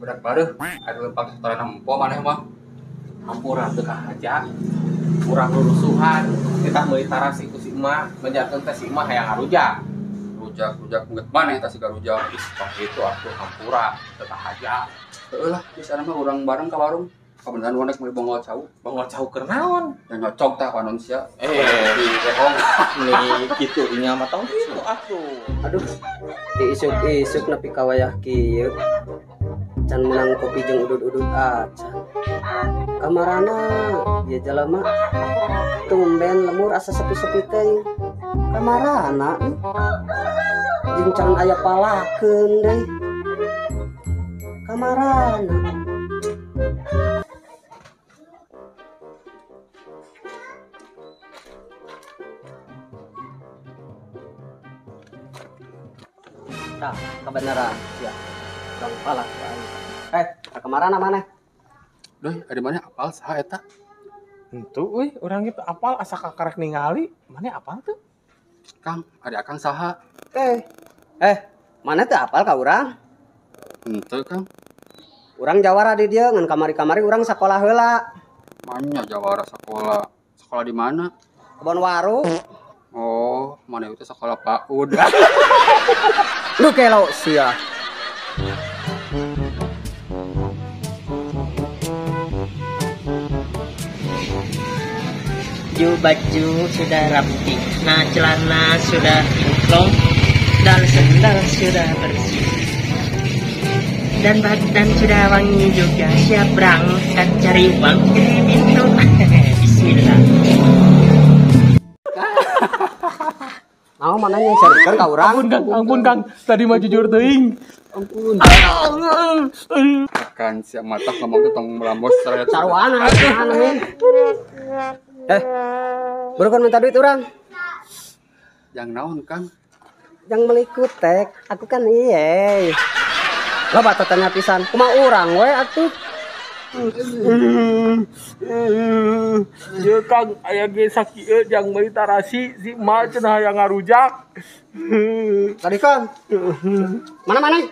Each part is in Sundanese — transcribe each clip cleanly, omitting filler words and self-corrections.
Berak bareuh, ada lempang setoran empo maneh mah. Hampura teu kahaja. Urang rurusuhan, kita meuli tarasi ku si emak, banjarkeun teh si emak hayang ngarujak. Rujak-rujak ngeut maneh tah siga rujak. Ih, tong kitu atuh hampura teu kahaja. Heueuh lah, geus ana mah urang bareng ka warung. Kabeneran urang rek meuli bonggol cau. Bonggol cau keur naon? Ya nyocok tah panon sia. Eh, Di rehong. Nih kitu nya mah tong kitu atuh. Aduh, di isuk-isuk nepi ka wayah kieu. Can menang kopi jeung udud-udud acan. Kamarana ieu jalma tumben lemur asa sepi-sepi teh. Kamarana jeung can aya palakeun deui. Kamarana. Tah, kebenaran sia. Urang palak ku aing. Eh, kamarana maneh? Doi, ari maneh apal saha eta? Henteu euy, urang ge teu apal asa kakarek ningali. Maneh apal teu? Kang, ari akang saha? Eh, maneh teu apal ka urang? Henteu, Kang. Urang jawara di dieu ngan kamari-kamari urang sakola heula. Manya jawara sakola. Sekolah di mana? Kebon Waru. Oh, maneh itu sekolah PAUD. Lu kelo sia. Baju sudah rapi, nah celana sudah kinclong, dan sendal sudah bersih, dan badan sudah wangi juga, siap berangkat cari uang ke pintu. Bismillah. Nah, mana yang serikan ka urang? Ampun Kang, ampun Kang, tadi mah jujur teuing. Ampun. Kan siap mata ngomong teh tong melambos saraya. Saruana aneh. Eh, baru kan minta duit orang. Yang naon Kang? Yang beli kutek, aku kan iye. Lo batatannya pisan, kumaha urang we atuh. Ieu Kang, aya ge sakieu jang meuli tarasi si emak cenah hayang ngarujak. Tadi Kang. Mana mana?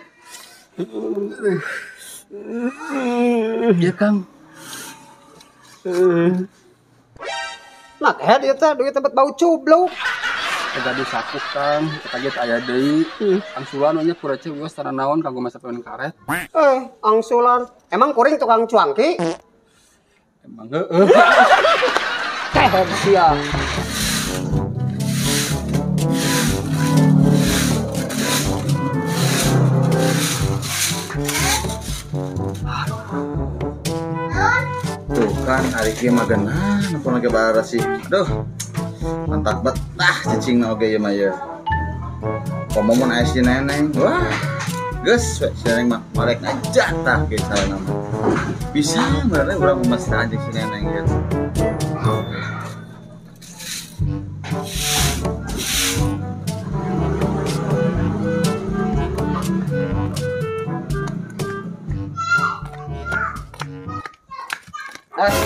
Iya Kang. Nah, head ieu teh duit tempat bau cubluk. Gaduh saku Kang, kaget aya deui. Angsulan we nya ku receh geus tara naon kanggo masa peun karet. Eh, angsulan. Emang kuring tukang cuangki? Emang heueuh. Kehed sia. Tuh kan ari kieu mah geunah nepon lagi barasih. Aduh. Mantap bet ah cicing na oge ieu mah ieu. Komo mun aya si neneng. Wah. Geus we si neneng mah marek aja tah geus sarana mah. Bisa bener urang mesra jeung si neneng ieu.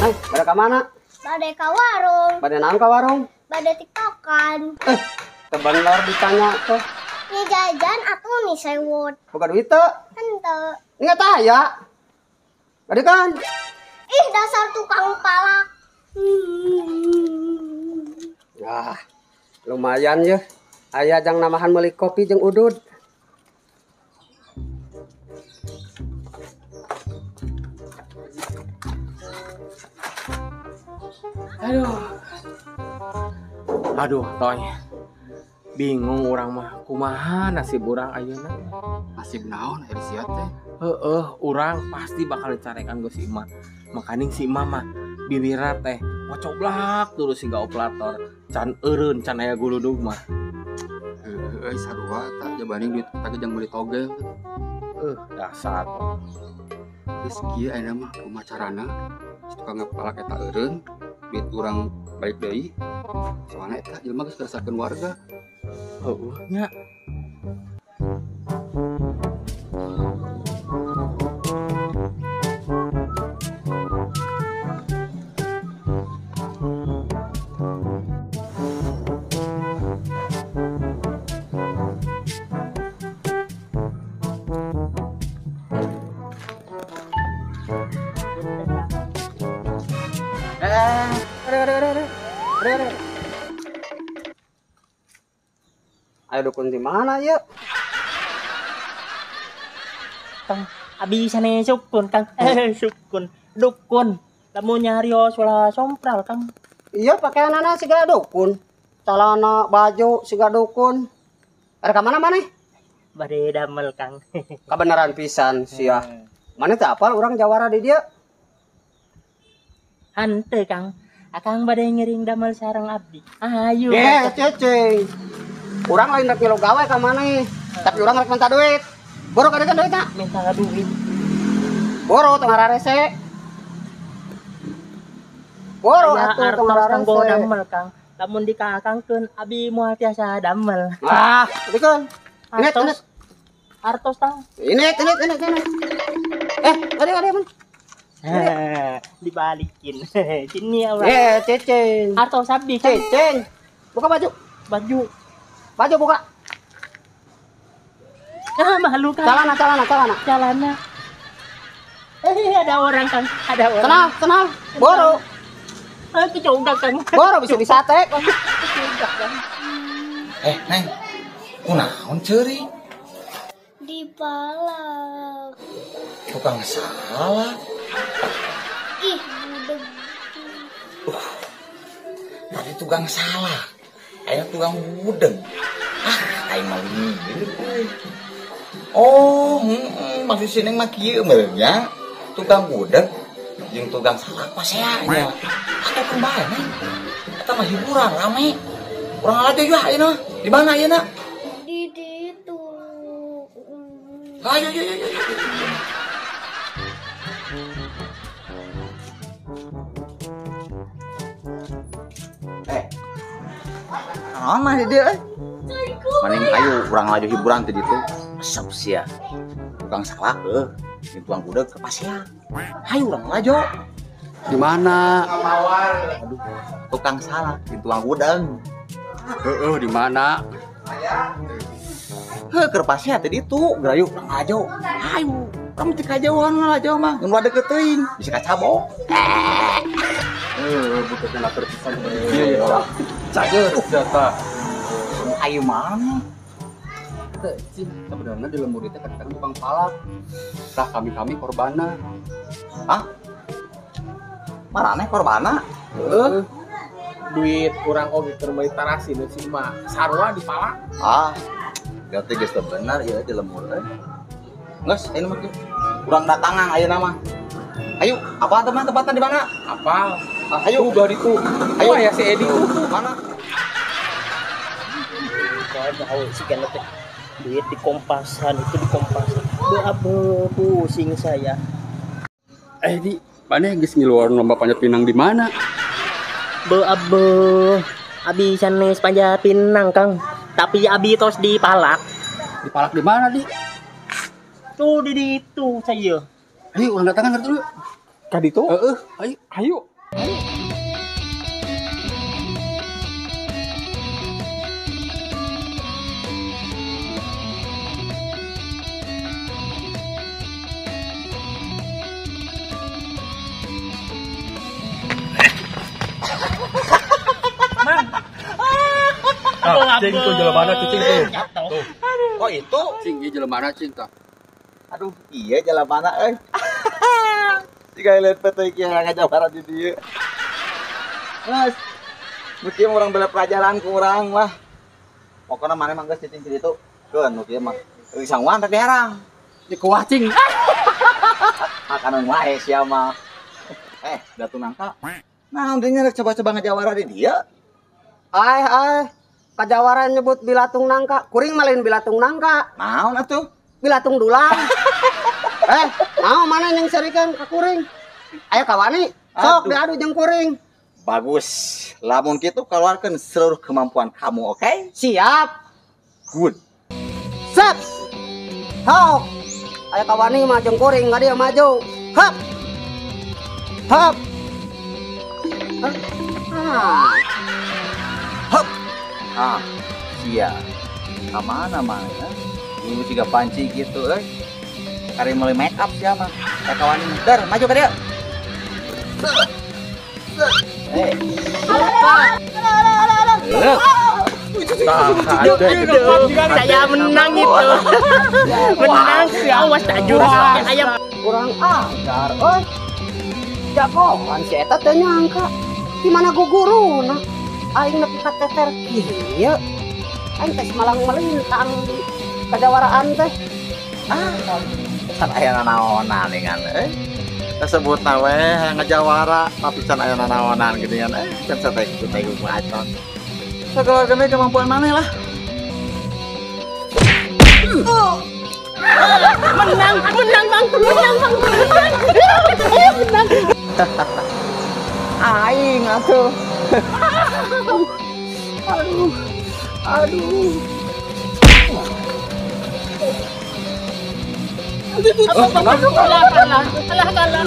Eh, bade ka mana? Bade ka warung. Bade naon ka warung? Bade tiktokan. Eh, teu bener ditanya teh. Nih jajan atuh nih sewot. Boga duit teu? Henteu. Ini nggak taya. Bade kan? Ih, dasar tukang palak. Wah, lumayan ya. Aya jang namahan meuli kopi jeung udud. Aduh. Aduh, Toy. Bingung urang mah kumaha nasib urang ayeuna. Nasib naon ari sia teh? Heeh, urang pasti bakal dicarekan ku si emak. Makaning si emak mah bibirna teh wacoblak terus siga operator. Can eureun, can aya guludug mah. Heueuh, euy sarua tah jabaning duit tah ge jang meuli togel. Dasar. Geus kieu ayeuna mah kumaha carana? Si tukang ngepalak eta eureun, duit urang balik deui. Soalna eta jelema geus ngerasakeun warga. Heueuh nya. Ada. Ayo dukun di mana ya? Kang, abi sane sukun Kang. Sukun, dukun. Lamun nyarios ulah sompral Kang. Iya pakaianana siga dukun. Celana, baju siga dukun. Ada ka mana maneh? Bade damel Kang. Kabeneran pisan sia. Maneh teh apal urang jawara di dieu? Henteu Kang. Akang bade ngiring damel sareng abdi. Ayo. Ceceng. Urang lain rek ngilu gawe ka maneh. Tapi urang rek minta duit. Boro kadekan duitna? Minta duit. Boro tong hararese. Boro atuh tong hararese. Damel Kang. Lamun dikaakangkeun abi moal tiasa damel. Ah, dikeun. Ini. Artos Kang. Ini. Ada man. Dibalikin. Sini Allah. Ceceng. Artos abdi Kang. Ceceng. Buka baju. Baju buka. Ah, malu Kang. Celana. Ada orang Kang, ada orang. Tenang. Boro. Kecongkak Kang. Boro bisa disate. Kecongkak Kang. Neng. Kunaon ceurik? Dipalak. Tukang salah. Ih, budeg. Tadi tukang salah. Ayo tukang budeg. Ah, aing mah lieur euy. Oh, maksud si Neng mah kieu meureun nya. Tukang budeg jeung tukang salah pasea nya. Atuh keun bae Neng. Eta mah hiburan rame. Urang lalajo yeuh ayeuna. Di mana ayeuna? Di ditu. Ayo. Naon mah di dieu euy? Maning ayo urang laju hiburan teh ditu. Resep sia. Tukang salah heuh, jeung tukang budeg ke pasea. Hayu urang laju. Di mana? Aduh, tukang salah jeung tukang budeg. Heeh, di mana? Heuh, keur pasea teh ditu, gerayu urang laju. Hayu, urang teh kajauhan laju mah, ngeun deket teuing, bisa kacabok. Bukan lapar pisan ieu. Cager jata. Ayo mana? Teu cing, sebenarnya di lembur itu kadang-kadang tukang palak. Tah kami-kami korbana. Hah? Maraneh korbana? Heeh. Duit urang oge keur meuli tarasi nu si mah sarua dipalak. Ah. Berarti geus teu bener ieu di lembur euy. Geus, ayeuna mah urang datangan ayeuna mah. Ayo, apa teman tempatnya di mana? Apal. Ayo, udah itu. Ayo ya si Edi tuh. Mana? Duit di kompasan, itu di kompasan. Aduh, pusing saya. Di mana geus ngiluar lomba panjat pinang di mana? Be abi sanes panjat pinang, Kang. Tapi abi tos dipalak. Dipalak di mana, Di? Tuh di itu saya. Ayo, urang datangan dulu. Ka ditu? Heeh, ayo. Ayo. Mang. Cing tuh jelemana cing tuh. Oh itu? Cing ieu jelemana cing tah. Aduh, iya jelemana euy. Jika lihat peta iki yang ngajawara di dieu. Mas, nu kieu urang bela pelajaran ku urang lah. Pokona maneh mah geus cicing di ditu. Keun nu kieu mah. Euy sangwan tapi herang. Dikuah cing. Makanan wae sia mah. Datu nangka. Nah, dia rek coba-coba ngajawara di dieu. Ai. Kajawara nyebut bilatung nangka. Kuring mah lain bilatung nangka. Naon atuh? Bilatung dulang. Mau mana yang serikan ka kuring? Ayo kawani, sok diadu jeung kuring. Bagus. Lamun kitu keluarkan seluruh kemampuan kamu, oke? Okay? Siap. Good. Sep. Hok. Ayo kawani mah jeung kuring ka dieu maju. Hap. Hap. Hap. Ah, sia. Ka mana mana? Ibu juga panci gitu euy. Kari mulai make up sia mah. Kayak kawani. Dar, maju ka dieu. Saya menang itu. Menang. Awas tak jurus pakai ayam. Kurang ajar euy. Jagoan si eta teu nyangka. Di mana guguruna? Aing nepi ka teter kieu. Aing teh malang melintang di kajawaraan teh. Ah, can aya nanaonan dengan euy. Kasebutna we ngajawara tapi can aya nanaonan gitu kan. Can satek teh bacot. Sakeluarga mah kemampuan maneh lah. Menang, menang Bang, menang Bang, menang. Menang. Aing atuh. Aduh. Aduh. Kalah, kalah, kalah, kalah.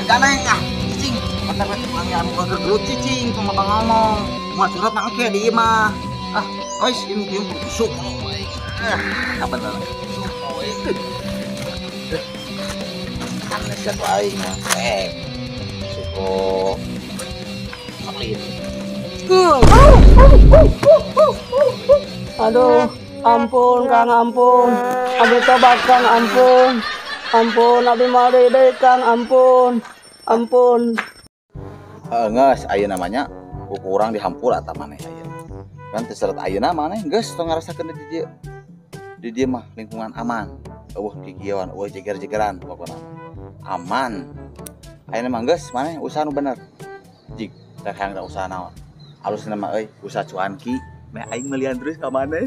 Ganeng ah, cicing. Mata mata anu gegelut cicing, kumaha ngomong. Moal curhat mah engke di imah. Ah, ois ini ieu busuk. Ah, bener. Aneh siapa aing mah. Suko Aklin. Aduh, ampun Kang, ampun. Abi tobat Kang, ampun. Ampun, abi mau deui Kang, ampun. Ampun. Geus ayeuna mah nya ku urang dihampura eta maneh ayeuna. Kan teu seret ayeuna maneh geus tong ngarasakeun di dieu. Di dieu mah lingkungan aman. Eueuh kikieuan, eueuh jeger-jegeran pokona mah. Aman. Ayeuna mah geus maneh usaha nu bener. Jig, rek hayang usaha naon. Alusna mah euy, usaha cuanki. Meh aing melian terus ka maneh.